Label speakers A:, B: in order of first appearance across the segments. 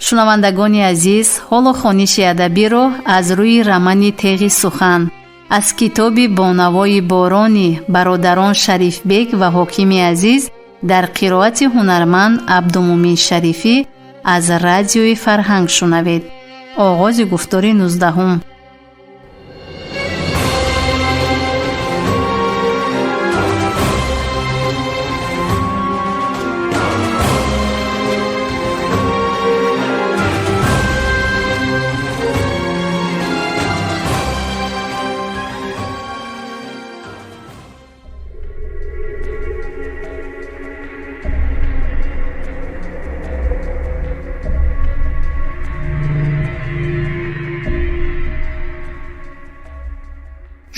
A: Шунавандагони азиз, ҳоло хониши адабиро аз рӯи романи Теғи сухан аз китоби Бо навои борони бародарон Шарифбек ва Ҳокими Азиз дар қироати ҳунарманд Абдумӯмин Шарифӣ аз Радиои Фарҳанг шунавед. Оғози гуфтори 19.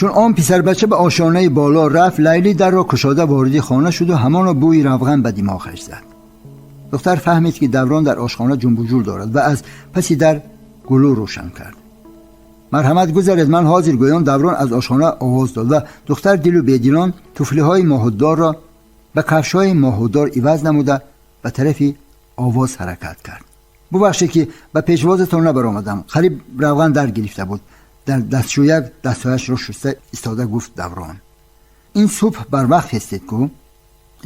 B: چون آن پسر بچه به آشانه بالا رفت، لیلی در را کشاده وارد خانه شد و همانا بوی روغن به دماغش زد. دختر فهمید که دوران در آشخانه جنب و جور دارد و از پسی در گلو روشن کرد. مرحمت گذرید، من حاضر، گویان دوران از آشخانه آواز داد و دختر دل و بیدلان طفلی های ماهودار را به کفش های ماهودار عوض نموده به طرف آواز حرکت کرد. ببخشید که به پیشوازتان نبرآمدم، قریب روغن در گرفته بود. در دستشویک دستهایش را شسته ایستاده گفت دوران: این صبح بر وقت هستید کو؟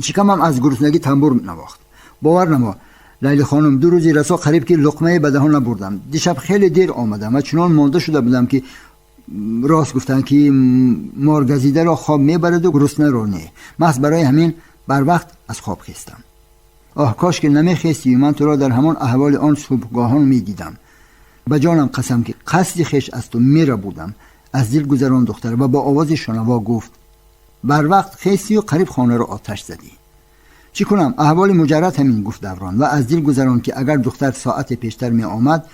B: شکمم از گرسنگی تنبور نواخت. باور نما لیلی خانم، 2 روزی رسا قریب که لقمه به دهان نبردم. دیشب خیلی دیر آمدم و چنان مانده شده بودم که راست گفتن که مارگزیده را خواب میبرد و گرسنه را نه. محض برای همین بر وقت از خواب خیستم. آه کاش که نمیخیستی، من تو را در همان احوال آن صبحگاهان میدیدم. به جانم قسم که قصد خیش از تو میره بودم. از دل گذران دختر و با آواز شنوا گفت: بر وقت خیستی و قریب خانه را آتش زدی. چی کنم، احوال مجرد همین، گفت دوران و از دل گذران که اگر دختر ساعت پیشتر می آمد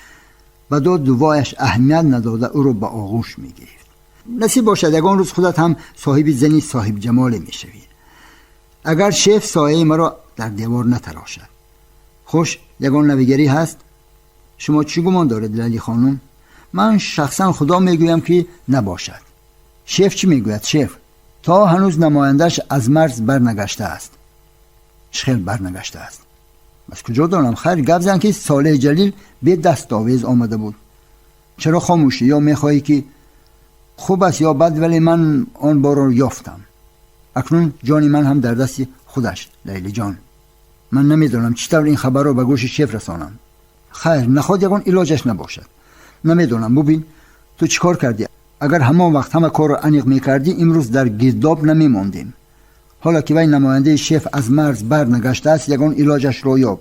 B: و دو دوایش اهمیت نداده او را به آغوش می گرفت. نصیب باشد یگان روز خودت هم صاحب زنی صاحب جمال می شوی. اگر شیف سایه مرا در دیوار نتراشد. خوش یگان نویگری هست؟ شما چی گمان دارید لیلی خانم؟ من شخصا خدا میگویم که نباشد. شیف چی میگوید؟ شیف تا هنوز نمایندش از مرز برنگشته است. چخیل برنگشته است؟ از کجا دانم؟ خیر گپ زن که صالح جلیل به دست آویز آمده بود. چرا خاموشی؟ یا میخواهی که خوب است یا بد، ولی من آن بار را یافتم. اکنون جان من هم در دست خودش لیلی جان. من نمیدانم چطور این خبر را به گوش شیف رسانم. خیر نخواد یگان علاجش نباشد. نمیدانم. ببین تو چیکار کردی؟ اگر همان وقت همه کار را انیق میکردی امروز در گرداب نمیماندیم. حالا که وی نماینده شیف از مرز بر نگشته است یگان علاجش را یاب.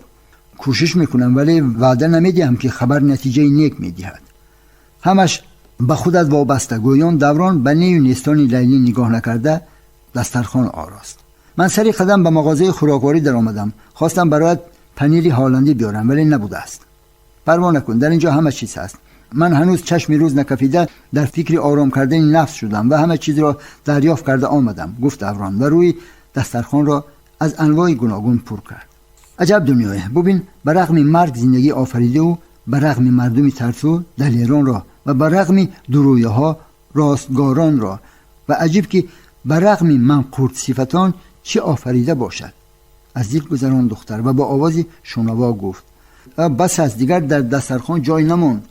B: کوشش میکنم ولی وعده نمیدهم که خبر نتیجه نیک میدهد. همش به خودت وابسته. گویان دوران به نیو نیستان لیلی نگاه نکرده دسترخوان آراست. من سری قدم به مغازه خوراکواری در آمدم. خواستم برایت پنیر هالندی بیارم ولی نبوده است. پروا نکن، در اینجا همه چیز هست. من هنوز چشم روز نکفیده در فکر آرام کردن نفس شدم و همه چیز را دریافت کرده آمدم، گفت دوران و روی دسترخوان را از انواع گوناگون پر کرد. عجب دنیاه. ببین به رغم مرگ زندگی آفریده و به رغم مردم ترسو دلیران را و به رغم درویه ها راستگاران را و عجیب که به رغم من قورت صفتان چه آفریده باشد. از دل گذران دختر و با آواز شنوا گفت: بس از دیگر در دسترخوان جای نماند.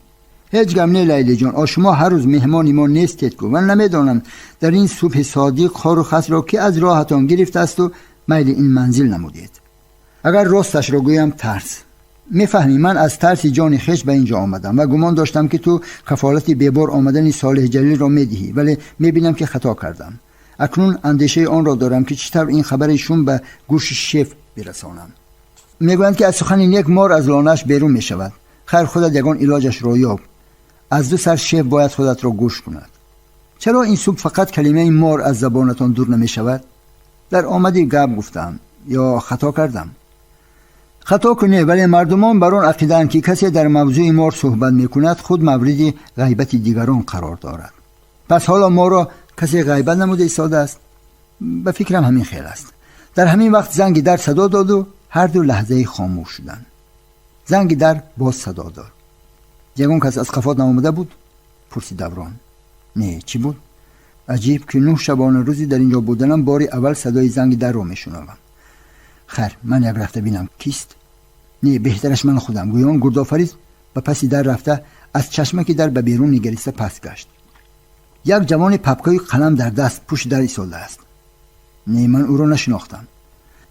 B: هیچ غم نه لیلی جان، شما هر روز مهمان ما نیستید کو. من نمیدانم در این صبح صادق خار و خس را که از راهتان گرفته است و میل این منزل نمودید. اگر راستش را گویم ترس. میفهمی من از ترس جان خویش به اینجا آمدم و گمان داشتم که تو کفالت بیبار آمدن صالح جلیل را میدهی، ولی میبینم که خطا کردم. اکنون اندیشه آن را دارم که چطور این خبر شوم به گوش شیف برسانم. میگویند که از سخن یک مار از لانه‌اش بیرون میشود. خیر خودت یگان علاجش را یاب. از دو سر شیف باید خودت را گوش کند. چرا این صبح فقط کلمه مار از زبانتان دور نمی شود؟ در آمدی گپ گفتم یا خطا کردم؟ خطا کنی، ولی مردمان بر آن عقیده‌اند که کسی در موضوع مار صحبت میکند خود مورد غیبت دیگران قرار دارد. پس حالا ما را کسی غیبت نموده ایستاده است؟ به فکرم همین خیل است. در همین وقت زنگ در صدا داد و هر دو لحظه خاموش شدند. زنگ در باز صدا داد. یگان کس از قفات نامده بود؟ پرسید دوران. نه، چی بود؟ عجیب که 9 شبانه روزی در اینجا بودنم باری اول صدای زنگ در رو میشنوم. خیر من یک رفته بینم کیست. نه، بهترش من خودم. گویان گردآفرید ба паси дар рафта аз чашмаки дар ба берун нигариста пас гашт. Як ҷавони папкаи қалам дар даст пушти дар истодааст. Не, ман ӯро нашинохтам.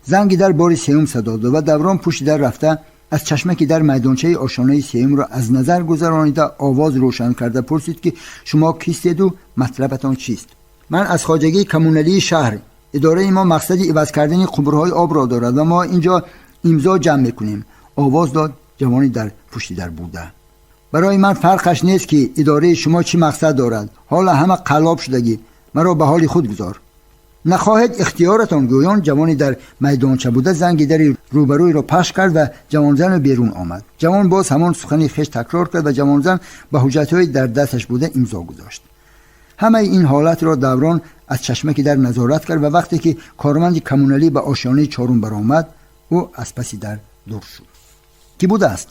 B: Занги дар бори сеюм садо дод ва Даврон пушти дар рафта аз чашмаки дар майдончаи ошонаи сеюмро аз назар гузаронида овоз рӯшан карда пурсид ки шумо кистеду матлабатон чист? Ман аз хоҷагии коммуналии шаҳр. Идораи мо мақсади иваз кардани қубурҳои обро дорад ва мо инҷо имзо ҷамъ мекунем, овоз дод ҷавони дар пушти дар буда. Барои ман фарқаш нест ки идораи шумо чӣ мақсад дорад. Ҳола ҳама қаллоб шудагӣ. Маро ба ҳоли худ гузор. Нахоҳед ихтиёратон, гӯён ҷавони дар майдонча буда занги дари рӯбарӯйро пахш кард ва ҷавонзану берун омад. Ҷавон боз ҳамон сухани хеш такрор кард ва ҷавонзан ба ҳуҷҷатҳои дар дасташ буда имзо гузошт. Ҳамаи ин ҳолатро Даврон аз чашмаки дар назорат кард ва вақте ки корманди коммуналӣ ба ошёнаи чорум баромад, ӯ аз паси дар дур шуд. Кӣ будааст?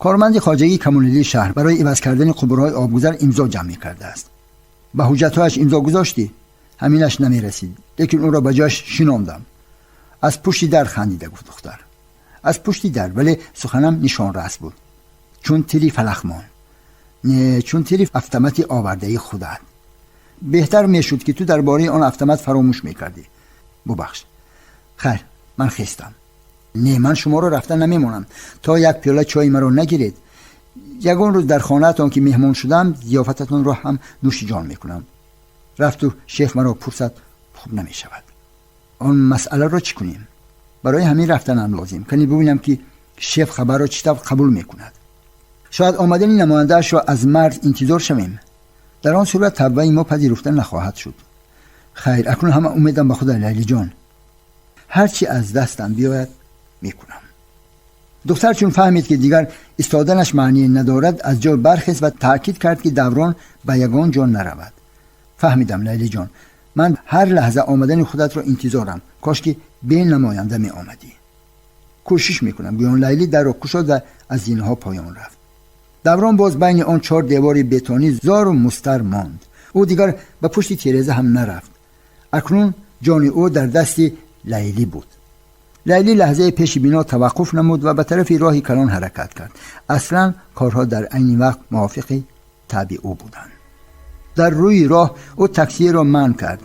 B: Корманди хоҷагии коммуналии шаҳр барои иваз кардани қубурҳои обгузар имзо ҷамъ мекардааст. Ба ҳуҷҷатҳояш имзо гузоштӣ? Ҳаминаш намерасид, лекин ӯро ба ҷояш шинондам. Аз пушти дар хандида гуфт духтар. Аз пушти дар, вале суханам нишонрас буд. Чун тири фалахмон. Не, чун тири автомати овардаи худат. Беҳтар мешуд ки ту дар бораи он автомат фаромӯш мекардӣ. Бубахш. Хайр, ман хестам. Не, ман шуморо рафта намемонам то як пиёла чойи маро нагиред. Ягон рӯз дар хонаатон ки меҳмон шудам, зиёфататонро ҳам нӯши ҷон мекунам. Рафту шеф маро пурсад, хуб намешавад. Он масъаларо чӣ кунем? Барои ҳамин рафтанам лозим. Кани бибинам ки шеф хабарро чӣ тавр қабул мекунад. Шояд омадани намояндаашро аз марз интизор шавем. Дар он сурат тавбаи мо пазируфта нахоҳад шуд. Хайр, акнун ҳама умедам ба худа, Лайлиҷон. Ҳар чӣ аз дастам биёяд мекунам. Духтар чун фаҳмид ки дигар истоданаш маъние надорад, аз ҷой бархест ва таъкид кард ки Даврон ба ягон ҷо наравад. Фаҳмидам, Лайлиҷон, ман ҳар лаҳза омадани худатро интизорам. Кош ки бенамоянда меомадӣ. Кӯшиш мекунам, гӯён Лайлӣ дарро кушод ва аз зинаҳо поён рафт. Даврон боз байни он чор девори бетонӣ зору мустар монд. Ӯ дигар ба пушти тиреза ҳам нарафт. Акнун ҷони ӯ дар дасти Лайлӣ буд. Лайлӣ лаҳзаи пеши бино таваққуф намуд ва ба тарафи роҳи калон ҳаракат кард. Аслан корҳо дар айни вақт мувофиқи таъби ӯ буданд. Дар рӯи роҳ ӯ таксиеро манъ кард.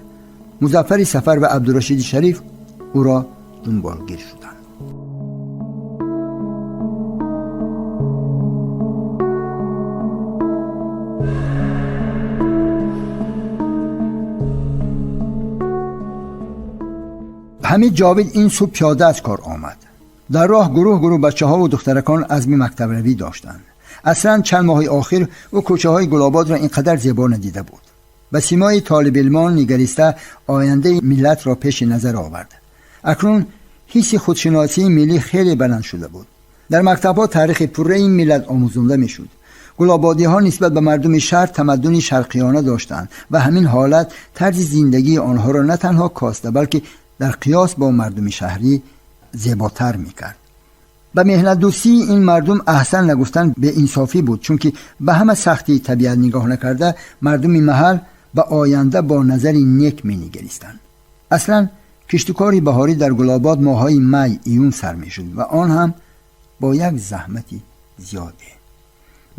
B: Музаффари Сафар ва Абдурашиди Шариф ӯро дунболгир шуданд. Ҳамид Ҷовид ин субҳ пиёда аз кор омад. Дар роҳ гурӯҳ гурӯҳ бачаҳову духтаракон азми мактабравӣ доштанд. Аслан чанд моҳи охир ӯ кӯчаҳои Гулободро ин қадар зебо надида буд. Ба симои толибилмон нигариста ояндаи миллатро пеши назар овард. Акнун ҳисси худшиносии миллӣ хеле баланд шуда буд. Дар мактабҳо таърихи пурраи ин миллат омӯзонда мешуд. Гулободиҳо нисбат ба мардуми шаҳр тамаддуни шарқиёна доштанд ва ҳамин ҳолат тарзи зиндагии онҳоро на танҳо коста, балки дар қиёс бо мардуми шаҳрӣ зеботар мекард. Ба меҳнатдӯстии ин мардум аҳсан нагуфтан беинсофӣ буд, чунки ба ҳама сахтии табиат нигоҳ накарда мардуми маҳал ба оянда бо назари нек менигаристанд. Аслан киштукори баҳорӣ дар Гулобод моҳҳои май июн сар мешуд ва он ҳам бо як заҳмати зиёде.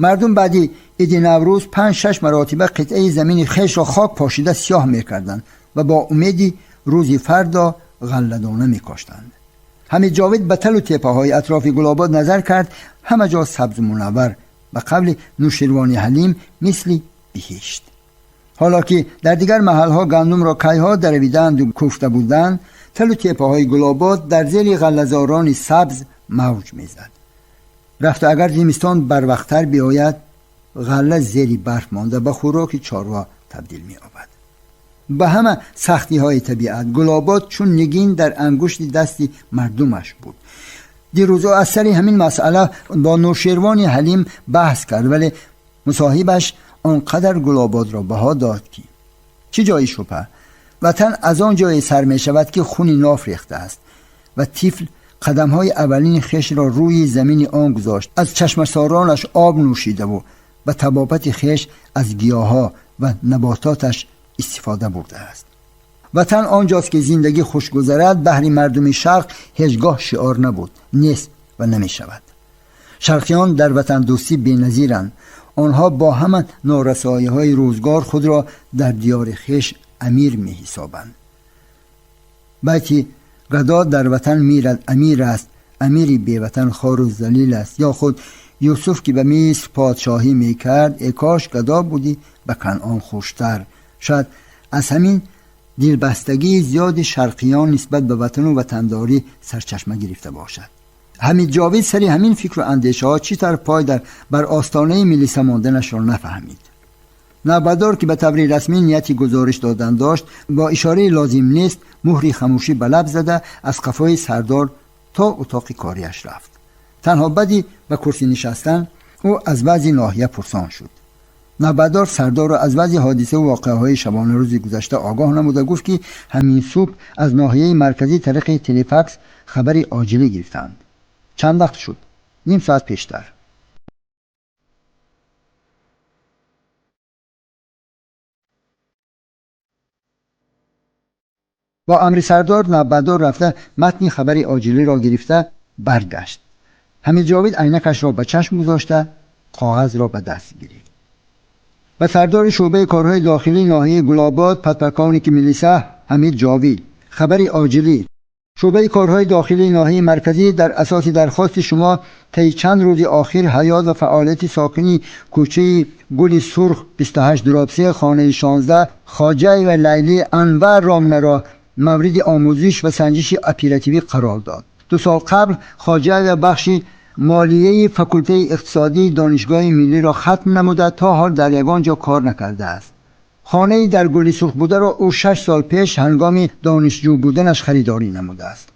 B: Мардум баъди иди Наврӯз 5-6 маротиба қитъаи замини хешро хок пошида сиёҳ мекарданд ва бо умеди рӯзи фардо ғалладона мекоштанд. Ҳамид Ҷовид ба талу теппаҳои атрофи Гулобод назар кард. Ҳама ҷо сабзу мунаввар, ба қавли Нӯширвони Ҳалим мисли биҳишт. Ҳоло ки дар дигар маҳалҳо гандумро кайҳо даравидаанду кӯфта буданд, талу теппаҳои Гулобод дар зери ғаллазорони сабз мавҷ мезад. Рафта агар зимистон барвақттар биояд, ғалла зери барф монда ба хӯроки чорво табдил меёбад. Ба ҳама сахтиҳои табиат Гулобод чун нигин дар ангушти дасти мардумаш буд. Дирӯз ӯ аз сари ҳамин масъала бо Нӯшервони Ҳалим баҳс кард, вале мусоҳибаш он қадар Гулободро баҳо дод ки чӣ ҷои шубҳа, ватан аз он ҷое сар мешавад ки хуни ноф рехтааст ва тифл қадамҳои аввалини хешро рӯи замини он гузошт, аз чашмасоронаш об нӯшидаву ба табобати хеш аз гиёҳҳо ва набототаш истифода бурдааст. Ватан онҷост ки зиндагӣ хуш гузарад, баҳри мардуми шарқ ҳеҷ гоҳ шиор набуд, нест ва намешавад. Шарқиён дар ватандӯстӣ беназиранд. Онҳо бо ҳама норасоиҳои рӯзгор худро дар диёри хеш амир меҳисобанд. Байти гадо дар ватан мирад амир аст, амири беватан хору залил аст. Ё худ Юсуф ки ба Миср подшоҳӣ мекард, э кош гадо будӣ ба Канъон хуштар. Шояд аз ҳамин дилбастагии зиёди шарқиён нисбат ба ватану ватандорӣ сарчашма гирифта бошад. Ҳамид Ҷовид сари ҳамин фикру андешаҳо чӣ тавр пой дар бар остонаи милиса монданашро нафаҳмид. Навбатдор ки ба таври расмӣ нияти гузориш додан дошт, бо ишораи лозим нест муҳри хамӯшӣ ба лаб зада аз қафои сардор то утоқи кориаш рафт. Танҳо баъди ба курсӣ нишастан ӯ аз вазъи ноҳия пурсон шуд. Навбатдор сардорро аз вазъи ҳодисаву воқеаҳои шабонарӯзи гузашта огоҳ намуда гуфт, ки ҳамин субҳ аз ноҳияи марказӣ тариқи телефакс хабари оҷилӣ гирифтанд. Чанд вақт шуд? Ним соат пештар. Бо амри сардор навбатдор рафта матни хабари оҷилиро гирифта баргашт. Ҳамид Ҷовид айнакашро ба чашм гузошта коғазро ба даст гирифт. Ба сардори шӯъбаи корҳои дохилии ноҳияи Гулобод, подполковники милиса Ҳамид Ҷовид, хабари оҷилӣ. Шӯъбаи корҳои дохилии ноҳияи марказӣ дар асоси дархости шумо таи чанд рӯзи охир ҳаёт ва фаъолияти сокини кӯчаи Гули Сурх 28 дроб 3 хонаи 16 Хоҷаева Лайлӣ Анвар Ромнаро мавриди омӯзиш ва санҷиши оперативӣ қарор дод. 2 сол қабл Хоҷаева бахши молияи факултаи иқтисодии Донишгоҳи миллиро хатм намуда то ҳол дар ягон ҷо кор накардааст. Хонаи дар Гули Сурх бударо ӯ 6 сол пеш ҳангоми донишҷӯ буданаш харидорӣ намудааст.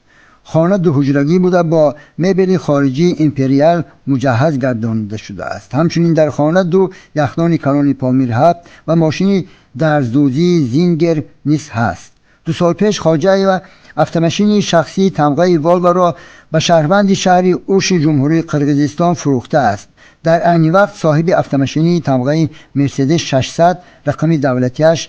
B: Хона дуҳуҷрагӣ буда бо мебели хориҷии империал муҷаҳҳаз гардонида шудааст. Ҳамчунин дар хона 2 яхдони калони Помир 7 ва мошини дарздӯзии Зингер низ ҳаст. 2 сол пеш Хоҷаева автомашини шахсии тамғаи Волваро ба шаҳрванди шаҳри Уши Ҷумҳурии Қирғизистон фурӯхтааст. Дар айни вақт соҳиби автомашинии тамғаи Мерседес 600 рақами давлатиаш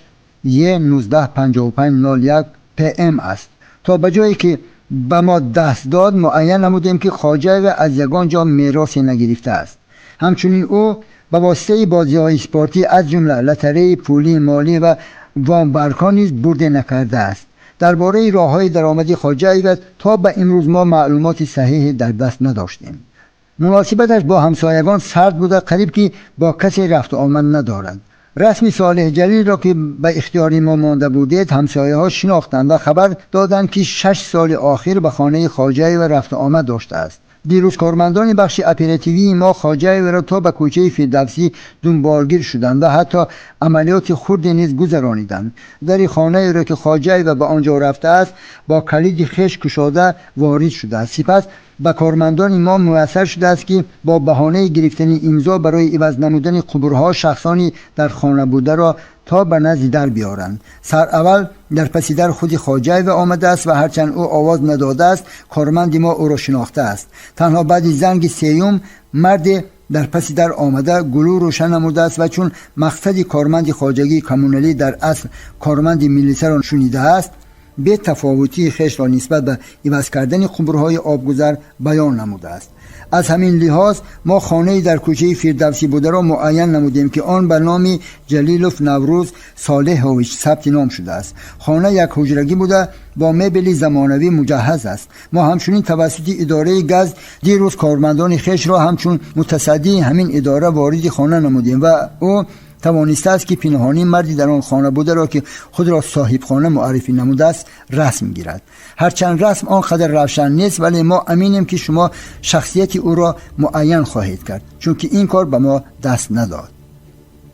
B: Е195501 ПМ аст. То ба ҷое ки ба мо даст дод, муайян намудем, ки Хоҷаева аз ягон ҷо меросе нагирифтааст. Ҳамчунин ӯ ба воситаи бозиҳои спортӣ аз ҷумла лотареи пулӣ, молӣ ва вомбаргҳо низ бурде накардааст. Дар бораи роҳҳои даромади Хоҷаева то ба имрӯз мо маълумоти саҳиҳе дар даст надоштем. Муносибаташ бо ҳамсоягон сард буда, қариб ки бо касе рафту омад надорад. Расми Солеҳ Ҷалилро ки ба ихтиёри мо монда будед, ҳамсояҳо шинохтанд ва хабар доданд, ки 6 соли охир ба хонаи Хоҷаева рафту омад доштааст. Дирӯз кормандони бахши оперативии мо Хоҷаеваро то ба кӯчаи Фирдавсӣ дунболгир шуданд ва ҳатто амалиёти хурде низ гузарониданд. Дари хонаеро ки Хоҷаева ба он ҷо рафтааст, бо калиди хеш кушода ворид шудааст. Сипас ба кормандони мо муяссар шудааст, ки бо баҳонаи гирифтани имзо барои иваз намудани қубурҳо шахсони дар хона бударо то ба назди дар биёранд. Сараввал дар паси дар худи Хоҷаева омадааст ва ҳарчанд ӯ овоз надодааст, корманди мо ӯро шинохтааст. Танҳо баъди занги сеюм марде дар паси дар омада гулӯ рӯшан намудааст ва чун мақсади корманди хоҷагии коммуналӣ дар асл корманди милисаро шунидааст, бетафовутии хешро нисбат ба иваз кардани қубурҳои обгузар баён намудааст. Аз ҳамин лиҳоз мо хонаи дар кӯчаи Фирдавсӣ бударо муайян намудем, ки он ба номи Ҷалилов Наврӯз Солеҳович сабти ном шудааст. Хона як ҳуҷрагӣ буда бо мебели замонавӣ муҷаҳҳаз аст. Мо ҳамчунин тавассути идораи газ дирӯз кормандони хешро ҳамчун мутасаддии ҳамин идора вориди хона намудем ва ӯ тавонистааст, ки пинҳонӣ марди дар он хона бударо, ки худро соҳибхона муаррифӣ намудааст, расм гирад. Ҳарчанд расм он қадар равшан нест, вале мо аминем, ки шумо шахсияти ӯро муайян хоҳед кард, чунки ин кор ба мо даст надод.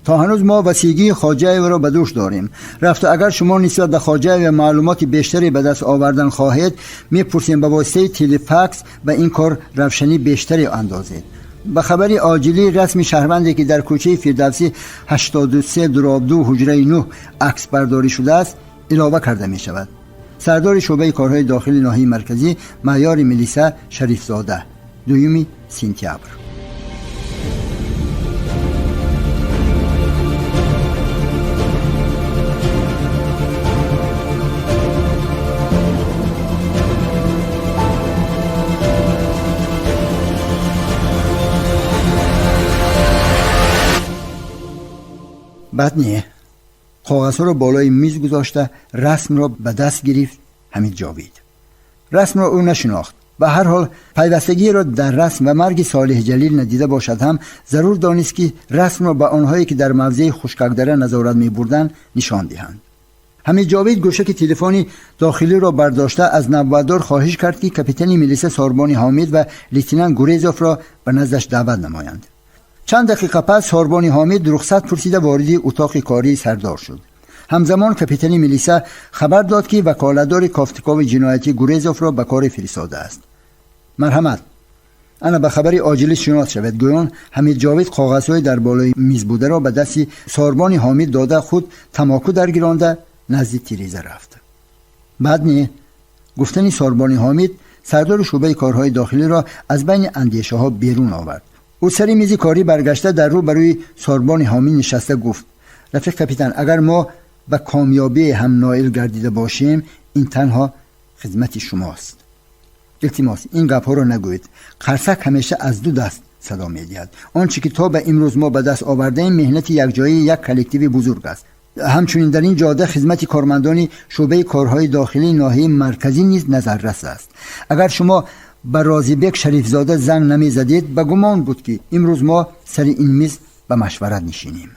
B: То ҳанӯз мо васигии Хоҷаеваро ба дӯш дорем. Рафту агар шумо нисбат ба Хоҷаева маълумоти бештаре ба даст овардан хоҳед, мепурсем ба воситаи телефакс ба ин кор равшанӣ бештаре андозед. Ба хабари оҷилӣ расми шаҳрванде, ки дар кӯчаи Фирдавсӣ 83 дроб 2 ҳуҷраи 9 акс бардорӣ шудааст, илова карда мешавад. Сардори шӯъбаи корҳои дохили ноҳияи марказӣ майори милиса Шарифзода, 2 сентябр. Бад не. Коғазҳоро болои миз гузошта расмро ба даст гирифт Ҳамид Ҷовид. Расмро ӯ нашинохт. Ба ҳар ҳол пайвастагиро дар расм ва марги Солеҳ Ҷалил надида бошад ҳам зарур донист, ки расмро ба онҳое, ки дар мавзеи Хушкакдара назорат мебурданд, нишон диҳанд. Ҳамид Ҷовид гӯшаки телефони дохилиро бардошта аз навбатдор хоҳиш кард, ки капитани милиса Сорбони Ҳомид ва лейтенант Гурезовро ба наздаш даъват намоянд. Чанд дақиқа пас Сорбони Ҳомид рухсат пурсида вориди утоқи кории сардор шуд. Ҳамзамон капитани милиса хабар дод, ки ваколатдори кофтукови ҷиноятӣ Гурезовро ба коре фиристодааст. Марҳамат, ана ба хабари оҷилӣ шинос шавед, гӯён Ҳамид Ҷовид коғазҳои дар болои миз бударо ба дасти Сорбони Ҳомид дода, худ тамоку даргиронда назди тиреза рафт. Бад не, гуфтани Сорбони Ҳомид сардори шӯъбаи корҳои дохилиро аз байни андешаҳо берун овард. Ӯ сари мизи корӣ баргашта дар рӯ барои Сорбони Ҳомид нишаста гуфт: рафиқ капитан, агар мо ба комёбӣ ҳам ноил гардида бошем, ин танҳо хизмати шумост. Илтимос, ин гапҳоро нагӯед. Қарсак ҳамеша аз ду даст садо медиҳад. Он чӣ ки то ба имрӯз мо ба даст овардаем, меҳнати якҷояи як коллективи бузург аст. Ҳамчунин дар ин ҷода хизмати кормандони шӯъбаи корҳои дохилии ноҳияи марказӣ низ назаррас аст. Агар шумо ба Розибек Шарифзода занг намезадед, ба гумон буд, ки имрӯз мо сари ин миз ба машварат нишинем.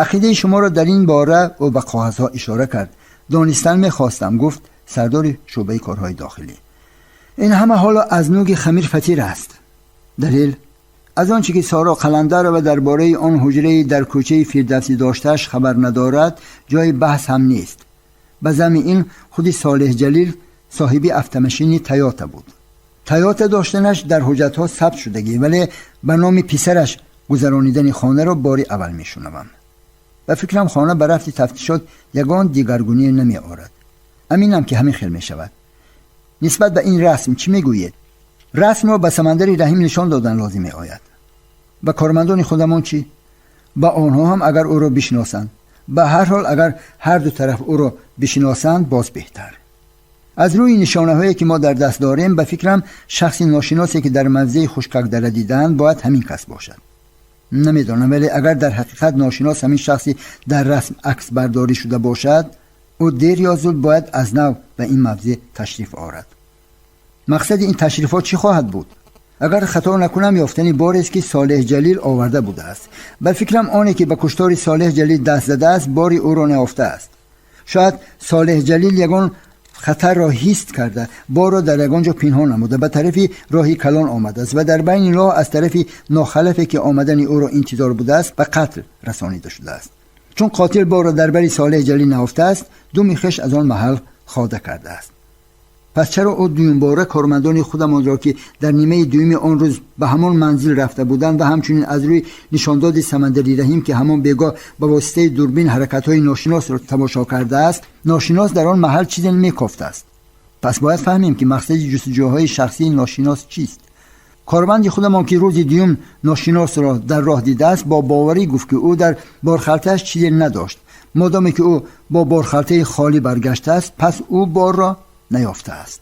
B: Ақидаи шуморо дар ин бора, ӯ ба коғазҳо ишора кард, донистан мехостам, гуфт сардори шӯъбаи корҳои дохилӣ. Ин ҳама ҳоло аз нӯги хамир фатир аст. Далел аз он чӣ ки Соро Қаландарова дар бораи он ҳуҷраи дар кӯчаи Фирдавсӣ доштааш хабар надорад, ҷои баҳс ҳам нест. Ба замми ин худи Солеҳ Ҷалил соҳиби автомашини Тойота буд. Тойота доштанаш дар ҳуҷҷатҳо сабт шудагӣ, вале ба номи писараш гузаронидани хонаро бори аввал мешунавам. Ба фикрам, хона ба рафти тафтишот ягон дигаргунӣ намеорад. Аминам, ки ҳамин хел мешавад. Нисбат ба ин расм чӣ мегӯед? Расмро ба Самандари Раҳим нишон додан лозим меояд. Ба кормандони худамон чӣ? Ба онҳо ҳам, агар ӯро бишиносанд. Ба ҳар ҳол, агар ҳар ду тараф ӯро бишиносанд, боз беҳтар. Аз рӯи нишонаҳое, ки мо дар даст дорем, ба фикрам, шахси ношиносе, ки дар мавзеи Хушкакдара дидаанд, бояд ҳамин кас бошад. Намедонам, вале агар дар ҳақиқат ношинос ҳамин шахси дар расм аксбардорӣ шуда бошад, ӯ дер ё зуд бояд аз нав ба ин мавзеъ ташриф орад. Мақсади ин ташрифот чӣ хоҳад буд? Агар хато накунам, ёфтани борест, ки Солеҳ Ҷалил оварда будааст. Ба фикрам, оне ки ба куштори Солеҳ Ҷалил даст задааст, бори ӯро наёфтааст. Шояд Солеҳ Ҷалил ягон хатарро ҳис карда, борро дар ягон ҷо пинҳон намуда, ба тарафи роҳи калон омадааст ва дар байни роҳ аз тарафи нохалафе, ки омадани ӯро интизор будааст, ба қатл расонида шудааст. Чун қотил борро дар бари Солеҳ Ҷалил наёфтааст, думи хеш аз он маҳал хода кардааст. Пас чаро ӯ дуюмбора кормандони худамонро, ки дар нимаи дуюми он рӯз ба ҳамон манзил рафта буданд ва ҳамчунин аз рӯи нишондоди Самандари Раҳим, ки ҳамон бегоҳ ба воситаи дурбин ҳаракатҳои ношиносро тамошо кардааст, ношинос дар он маҳал чизе мекофтааст? Пас бояд фаҳмем, ки мақсади ҷустуҷӯҳои шахсии ношинос чист. Корманди худамон, ки рӯзи дуюм ношиносро дар роҳ дидааст, бо боварӣ гуфт, ки ӯ дар борхалтааш чизе надошт. Модоме ки ӯ бо борхалтаи холӣ баргаштааст, пас ӯ борро наёфтааст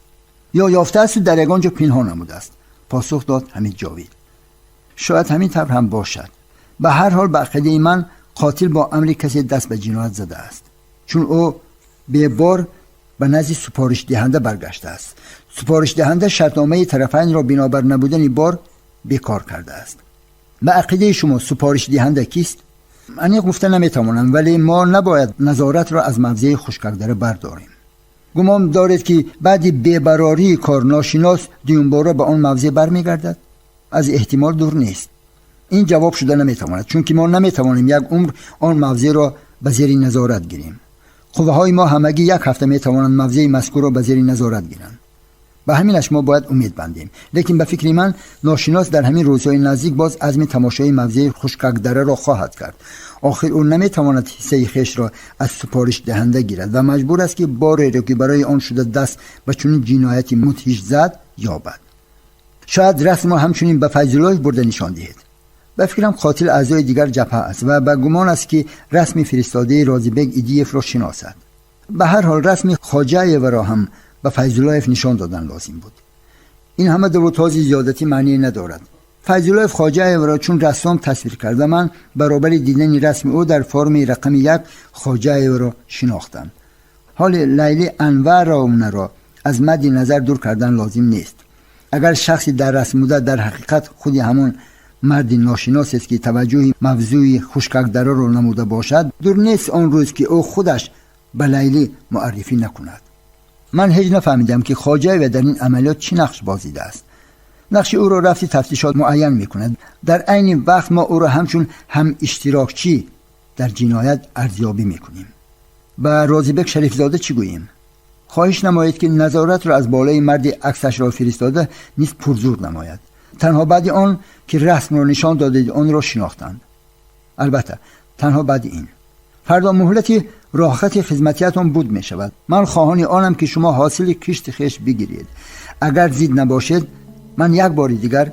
B: ё ёфтаасту дар ягон ҷо пинҳон намудааст, посух дод Ҳамид Ҷовид. Шояд ҳамин тавр ҳам бошад. Ба ҳар ҳол, ба ақидаи ман, қотил бо амри касе даст ба ҷиноят задааст, чун ӯ бебор ба назди супоришдиҳанда баргаштааст. Супоришдиҳанда шартномаи тарафайнро бинобар набудани бор бекор кардааст. Ба ақидаи шумо, супоришдиҳанда кист? Аниқ гуфта наметавонам, вале мо набояд назоратро аз мавзеи Хушкакдара бардорем. Гумон доред, ки баъди бебарории кор ношинос дуюмбора ба он мавзеъ бармегардад? Аз эҳтимол дур нест. Ин ҷавоб шуда наметавонад, чунки мо наметавонем як умр он мавзеъро ба зери назорат гирем. Қувваҳои мо ҳамагӣ як ҳафта метавонанд мавзеи мазкурро ба зери назорат гиранд. Ба ҳаминаш мо бояд умед бандем. Лекин ба фикри ман, ношинос дар ҳамин рӯзҳои наздик боз азми тамошои мавзеи Хушкакдараро хоҳад кард. Охир ӯ наметавонад ҳиссаи хешро аз супоришдиҳанда гирад ва маҷбур аст, ки бореро, ки барои он шуда даст ба чунин ҷинояти мудҳиш зад, ёбад. Шояд расмро ҳамчунин ба Файзуллоев бурда нишон диҳед. Ба фикрам, қотил аъзои дигар ҷабҳа аст ва ба гумон аст, ки расми фиристодаи Розибек Идиевро шиносад. Ба ҳар ҳол, расми Хоҷаеваро ҳам ба Файзуллоев нишон додан лозим буд. Ин ҳама дувутози зиёдатӣ маъние надорад. Файзуллоев Хоҷаевро чун рассом тасвир карда, ман баробари дидани расми ӯ дар форми рақами 1 Хоҷаевро шинохтам. Ҳоли Лайли Анваровнаро аз мадди назар дур кардан лозим нест. Агар шахси дар расм буда дар ҳақиқат худи ҳамон марди ношиносест, ки таваҷҷӯҳи мавзӯи хушкакдароро намуда бошад, дур нест он рӯз, ки ӯ худаш ба Лайлӣ муаррифӣ накунад. Ман ҳеҷ нафаҳмидам, ки Хоҷаева дар ин амалиёт чӣ нақш бозидааст. Нақши ӯро рафти тафтишот муайян мекунад. Дар айни вақт мо ӯро ҳамчун ҳамиштирокчӣ дар ҷиноят арзёбӣ мекунем. Ба Розибек Шарифзода чӣ гӯем? Хоҳиш намоед, ки назоратро аз болои марди аксашро фиристода низ пурзур намояд. Танҳо баъди он ки расмро нишон додед, онро шинохтанд. Албатта, танҳо баъди ин. Фардо муҳлати роҳхати хизматиятон буд мешавад. Ман хоҳони онам, ки шумо ҳосили кишти хеш бигиред. Агар зид набошед, ман як бори дигар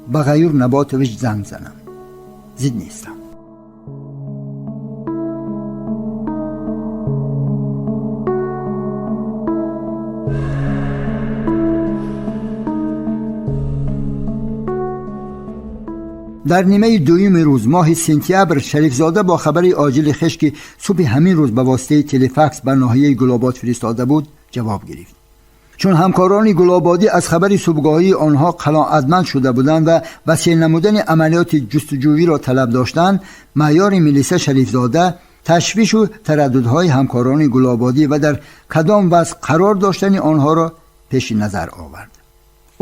B: ба Ғаюр Наботович занг занам. Зид нестам. Дар нимаи дуюми рӯз, моҳи сентябр, Шарифзода бо хабари оҷили хеш, ки субҳи ҳамин рӯз ба воситаи телефакс ба ноҳияи Гулобод фиристода буд, ҷавоб гирифт. Чун ҳамкорони Гулободӣ аз хабари субҳгоҳии онҳо қалоатманд шуда буданд ва васеъ намудани амалиёти ҷустуҷӯиро талаб доштанд, маъёри милиса Шарифзода ташвишу тараддудҳои ҳамкорони Гулободӣ ва дар кадом вазъ қарор доштани онҳоро пеши назар овард.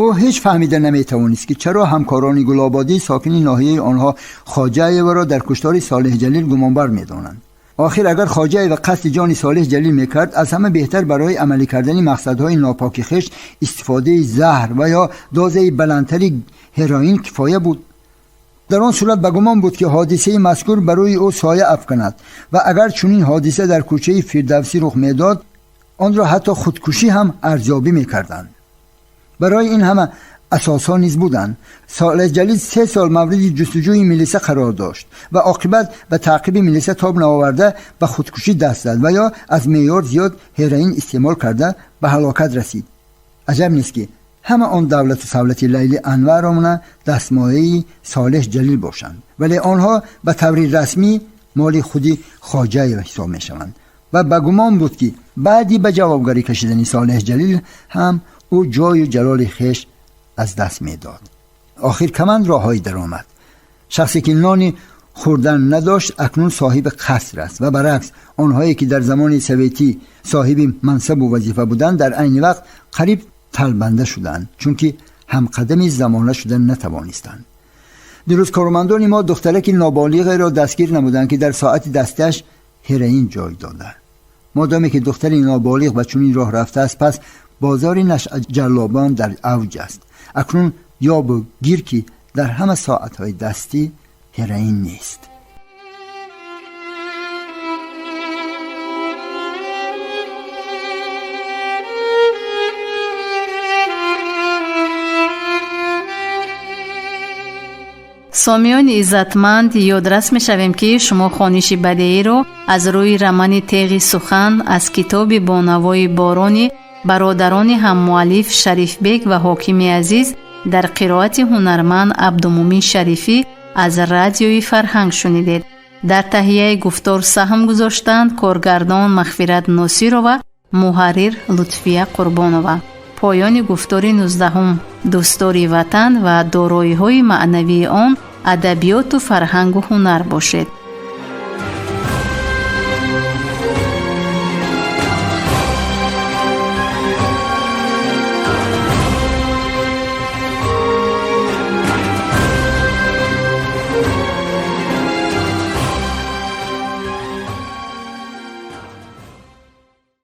B: Ӯ ҳеҷ фаҳмида наметавонист, ки чаро ҳамкорони Гулободӣ сокини ноҳияи онҳо Хоҷаеваро дар куштори Солеҳ Ҷалил гумонбар медонанд. Охир агар Хоҷаева қасди ҷони Солеҳ Ҷалил мекард, аз ҳама беҳтар барои амалӣ кардани мақсадҳои нопоки хеш истифодаи заҳр ва ё дозаи баландтари ҳероин кифоя буд. Дар он сурат ба гумон буд, ки ҳодисаи мазкур барои ӯ соя афканад ва агар чунин ҳодиса дар кӯчаи Фирдавсӣ рух медод, онро ҳатто худкушӣ ҳам арзёбӣ мекарданд. Барои ин ҳама асосҳо низ буданд. Солеҳ Ҷалил 3 сол мавриди ҷустуҷӯи милиса қарор дошт ва оқибат ба таъқиби милиса тоб наоварда ба худкушӣ даст зад ва ё аз меъёр зиёд ҳероин истеъмол карда ба ҳалокат расид. Аҷаб нест, ки ҳама он давлату савлати Лайли Анваровна дастмояи Солеҳ Ҷалил бошанд, вале онҳо ба таври расмӣ моли худи Хоҷаева ҳисоб мешаванд ва ба гумон буд, ки баъди ба ҷавобгарӣ кашидани Солеҳ Ҷалил ҳам ӯ ҷою ҷалоли хеш аз даст медод. Охир каманд роҳҳои даромад. Шахсе ки нони хӯрдан надошт, акнун соҳиби қаср аст ва баръакс, онҳое ки дар замони советӣ соҳиби мансабу вазифа буданд, дар айни вақт қариб талбанда шуданд, чунки ҳамқадами замона шудан натавонистанд. Дирӯз кормандони мо духтараки ноболиғеро дастгир намуданд, ки дар соати дасташ ҳероин ҷой дода. Модоме ки духтари ноболиғ ба чунин роҳ рафтааст, пас бозори нашъаҷаллобон дар авҷ аст. Акнун ёбу гир, ки дар ҳама соатҳои дастӣ ҳероин нест.
A: Сомиёни иззатманд, ёдрас мешавем, ки шумо хониши бадеиро аз рӯи романи Теғи сухан аз китоби Бонавои борони бародарони ҳаммуаллиф Шарифбек ва Ҳокими Азиз дар қироати ҳунарманд Абдумумин Шарифӣ аз радиои Фарҳанг шунидед. Дар таҳияи гуфтор саҳм гузоштанд коргардон Мағфират Носирова, муҳаррир Лутфия Қурбонова. Поёни гуфтори 19-ум. Дӯстдори ватан ва дороиҳои маънавии он, адабиёту фарҳангу ҳунар бошед.